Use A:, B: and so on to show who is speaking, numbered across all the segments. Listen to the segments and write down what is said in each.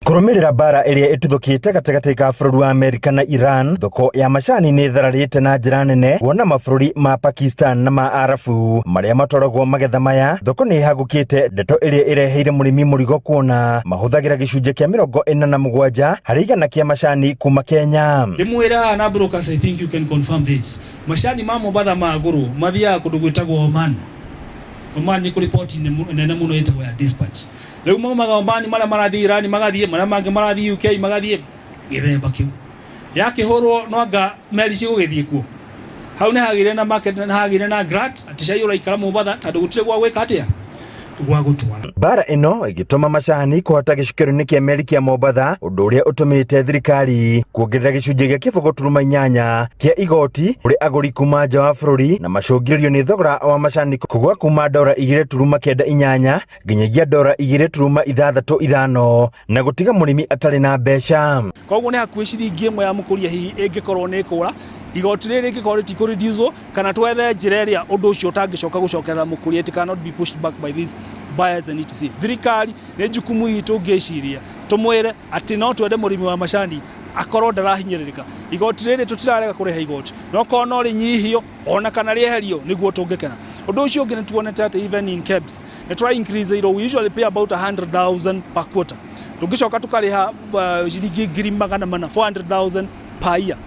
A: Kũrũmĩrĩra mbara ĩrĩa ĩtuthũkĩte gatagatĩ ka bũrũri wa Amerika na Iran, thoko ya macani nĩ ĩthararĩte na njĩra nene kuona mabũrũri ma Pakistan na ma Arabu marĩa matwaragwo magetha maya, thoko nĩ ĩhagũkĩte, ndeto ĩrĩa ĩreheire mũrĩmi mũrigo kuona mahũthagĩra gĩcunjĩ kĩa 47 harĩ igana kĩa macani kuma Kenya.
B: Ndĩmwĩre haha na brokers, I think you can confirm this. Macani ma Mombatha magũrwo mathiaga kũndũ gwĩtagwo Oman. Oman nĩ kũrĩ port nene mũno ĩtagwo ya Dispatch. Rĩu maumaga Oman marĩa marathiĩ Iran magathiĩ, marĩa mangĩ marathiĩ UK magathiĩ gĩthemba kĩu. Yakĩhũrwo no anga meri cigũgĩthiĩ kuo. Hau nĩ hagĩire na market nĩ hagĩire na glut atĩ cai ũraikara Mombatha tondũ gũtirĩ gwa gwĩka atĩa gwa gũtwara.
A: Mbara ĩno ĩgĩtũma macani kũhata gĩcukĩro-inĩ kĩa meri kĩa Mombatha, ũndũ ũrĩa ũtũmĩte thirikari kuongerera gĩcunjĩ gĩa 0.8 kĩa igoti kũrĩ agũri kuma nja wa bũrũri, na macũngĩrĩrio nĩ thogora wa macani kũgũa kuma ndora 2.98 nginyagia ndora 2.65 na gũtiga mũrĩmi atarĩ na mbeca.
B: Koguo nĩ hakuhĩ ciringi ĩmwe ya mũkũria hihi ĩngĩkorwo nĩ ĩkũra, igoti rĩrĩ rĩngĩkorwo rĩtikũ reduce kana twethe njĩra ĩrĩa ũndũ ũcio ũtangĩcoka gũcokerera mũkũria, it cannot be pushed back by these buyers and etc. Thirikari nĩ jukumu itũ ngĩciria tũmwĩre atĩ no twende mũrĩmi wa macani akorwo ndarahinyĩrĩrĩka. Igoti rĩrĩ tũtirarega kũrĩha igoti, no korwo no rĩnyihio ona kana rĩeherio nĩguo tũngĩkena. Ũndũ ũcio ũngĩ nĩ tuonete atĩ even in KEBS nĩ tũra increase irwo, we usually pay about 100,000 per quarter, tũngĩcoka tũkarĩha ciringi 400,000, 400,000 per year,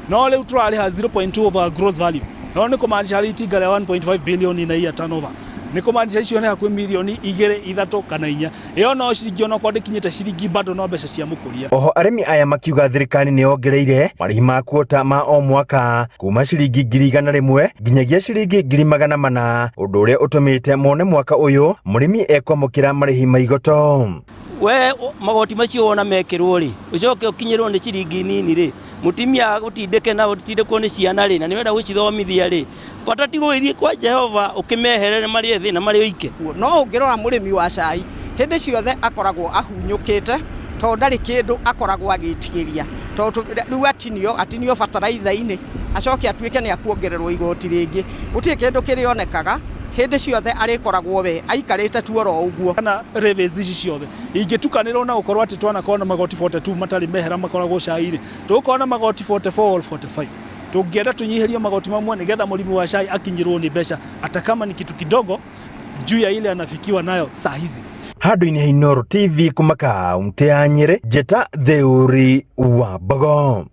B: no rĩu tũrarĩha 0.2 of our gross value, no nĩ kũmaanisha harĩ itinga rĩa 1.5 billion in a year turnover nĩ kũmaanisha icio nĩ hakuhĩ mirioni 2, 3 kana 4. Ĩyo no ciringi onokorwo ndĩkinyĩte ciringi bado no mbeca cia mũkũria.
A: Oho arĩmi aya makiuga thirikari nĩ yongereire marĩhi ma kuota ma o mwaka kuma ciringi 100,000 nginyagia ciringi 400,000, ũndũ ũrĩa ũtũmĩte mone mwaka ũyũ mũrĩmi ekwamũkĩra marĩhi ma igoto.
C: We magoti macio wona mekĩrwo rĩ, ũcoke ũkinyĩrwo nĩ ciringi nini rĩ, mũtumia agũtindĩke na ũtindĩkwo nĩ ciana rĩ, na nĩ wenda gũcithomithia rĩ, bata ti gũgĩthiĩ kwa Jehova ũkĩmeherere marĩ ethĩ na marĩ oike.
D: No ũngĩrora mũrĩmi wa cai hĩndĩ ciothe akoragwo ahunyũkĩte tondũ ndarĩ kĩndũ akoragwo agĩtigĩria, tondũ rĩu atinio bataraitha-inĩ, acoke atuĩke nĩ akuongererwo igoti rĩngĩ, gũtirĩ kĩndũ kĩrĩonekaga, hĩndĩ ciothe arĩkoragwo we aikarĩte tu oro ũguo.
B: Kana levies ici ciothe ingĩtukanĩrwo na gũkorwo atĩ twanakorwo na magoti 42 matarĩ mehera makoragwo cai-rĩ, tũgũkorwo na magoti 44 or 45. Tũngĩenda tũnyihĩrio magoti mamwe nĩgetha mũrĩmi wa cai akinyĩrwo nĩ mbeca hata kama ni kitu kidogo juu ya ile anafikiwa nayo saa hizi.
A: Handũ-inĩ ha Inooro TV kuma kaunti ya Nyĩrĩ, njĩta Theuri wa Mbogo.